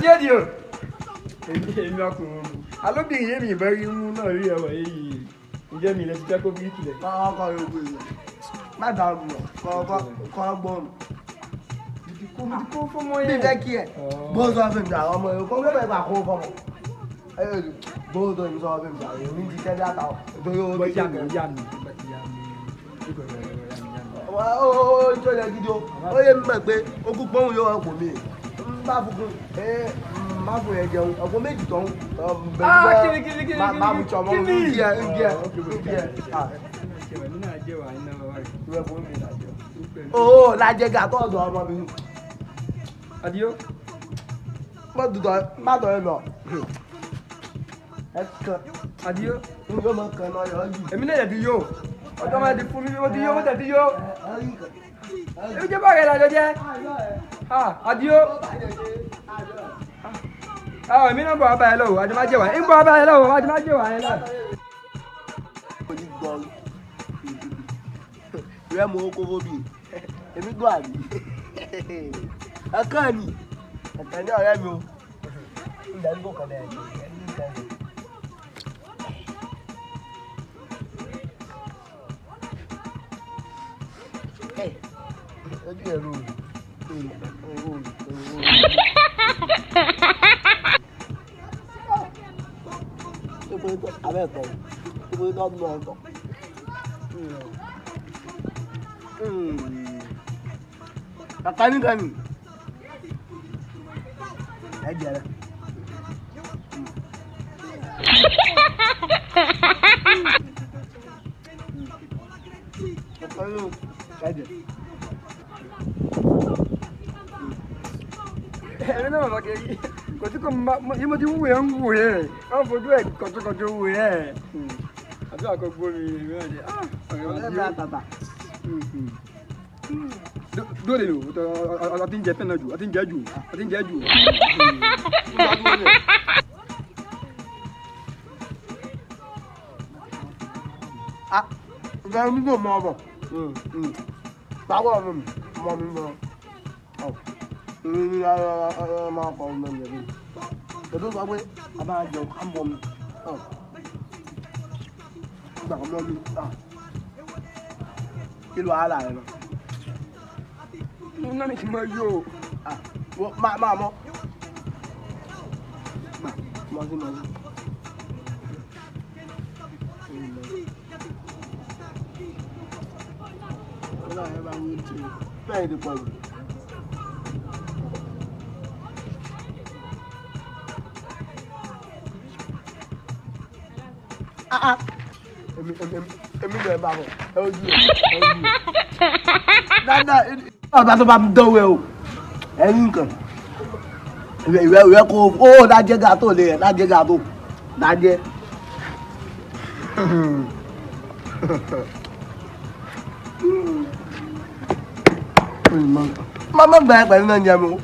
Díẹ̀ díẹ̀ o. Èmi ọkùnrin ogun. Alóbìnrin yé mi ìbọn rí mú náà rí ẹwà yìí. Ǹjẹ́ mi ilẹ̀ ti jẹ́ kó bí ìkìlẹ̀? Ọkọ yóò gbé yẹn. Má dàrú lọ, kọ́ gbọ́n. Mo ti kó fọ́mọ Bí yẹn. fẹ́ kí ẹ̀, gbọ́dọ̀ fẹ́ mi àwọn ọmọ yòókù, ọmọ ìgbà kó fọmọ. Gbọ́dọ̀ mi sọ fẹ́ mi àwọn èmi ti tẹ́lẹ̀ àtàwọn. Nítorí ó Bọ́ ti yá ṣe mi, yá mi, bọ́ ti yá mi. Ó tó yẹ gidi o, ó yẹ mímọ̀ pé ogún pọ́n yóò ọ̀pọ̀ mi. N bá fukun, ẹ má fún yẹn jẹun, ọ̀pọ̀ méjì tó ń Ah, kiri kiri kiri kiri. Má fún tsọmọ, ń kí ẹ, ń kí ẹ, ń kí ẹ. Ó lajẹ gàtọ́ ọ̀dọ̀ ọmọ mi. Adio. Má dùdọ̀, má dọ̀ ẹ lọ. Ẹ kàn. Adio. N yóò mọ kàn náà yọ ọ́ jù. Èmi náà yẹ ti yó. Ọjọ́ máa ti fún mi, mo ti yó, mo tẹ̀ ti yó. Ebi jẹ́ báyìí lájọ jẹ́. Ah, Adio. Ah, èmi náà bọ̀ wá báyìí lọ́wọ́, àjọ máa jẹ́ wà. Ń bọ̀ wá báyìí lọ́wọ́, àjọ máa jẹ́ wà yẹn náà. Ìrẹ́ mo kó fóbi, èmi gbọ́ àbí. Ẹ̀kan ni, ẹ̀kan ní ọ̀rẹ́ mi o. Ìjà ní kò kàn dẹ̀ ẹ̀ ní ìkànnì. Ojú ẹ̀rọ òòlù. Abẹ́ ẹ̀tọ́, ìpè tó ń lọ ọ̀tọ̀. Kàkà ní kàní. Ẹ jẹrẹ. Kàkà ní ẹ jẹ. Èmi náà bàbá kiri. Kò sí kò mọ, yí mo ti wúwo yẹn ń wù yẹn. Wọ́n fojú ẹ̀ kọ̀tùkọ̀tù wù yẹn. Àbí àkọ́gbó mi, èmi náà jẹ́. Ah, ọ̀rẹ́ Ọ̀rẹ́ mi wa àtàtà. Dóòlè lò, ọtí ń jẹ fẹ́nà jù, ọtí ń jẹ jù, ọtí ń jẹ jù. Ah, ìfẹ́ mi kò mọ ọbọ̀. Báwo mi mọ mi mọ? Ọ̀ ní ẹ máa kọ ọmọ mi lẹ́bi. Tòdó sọ pé a máa jẹun ká mọ mi. Ọ̀ gbà mọ́ mi. Kí ló wàhálà rẹ lọ? Mo náà ní kí n máa yó. Máa máa mọ́. Mọ sí mọ sí. Bẹ́ẹ̀ ni pọ̀ jù. Èmi èmi èmi lè bá bọ̀, ẹ ojú ẹ, ẹ ojú ẹ. Dáadáa, ọba tó bá dánwò ẹ o, ẹ ní nǹkan. Ìwé ìwé ìwé kó o dájẹ́ gàtó lè rẹ̀ dájẹ́ gàtó dájẹ́. Má má gbà ẹ pẹ̀lú náà jẹun o.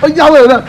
Ó yáwó ẹ̀ náà.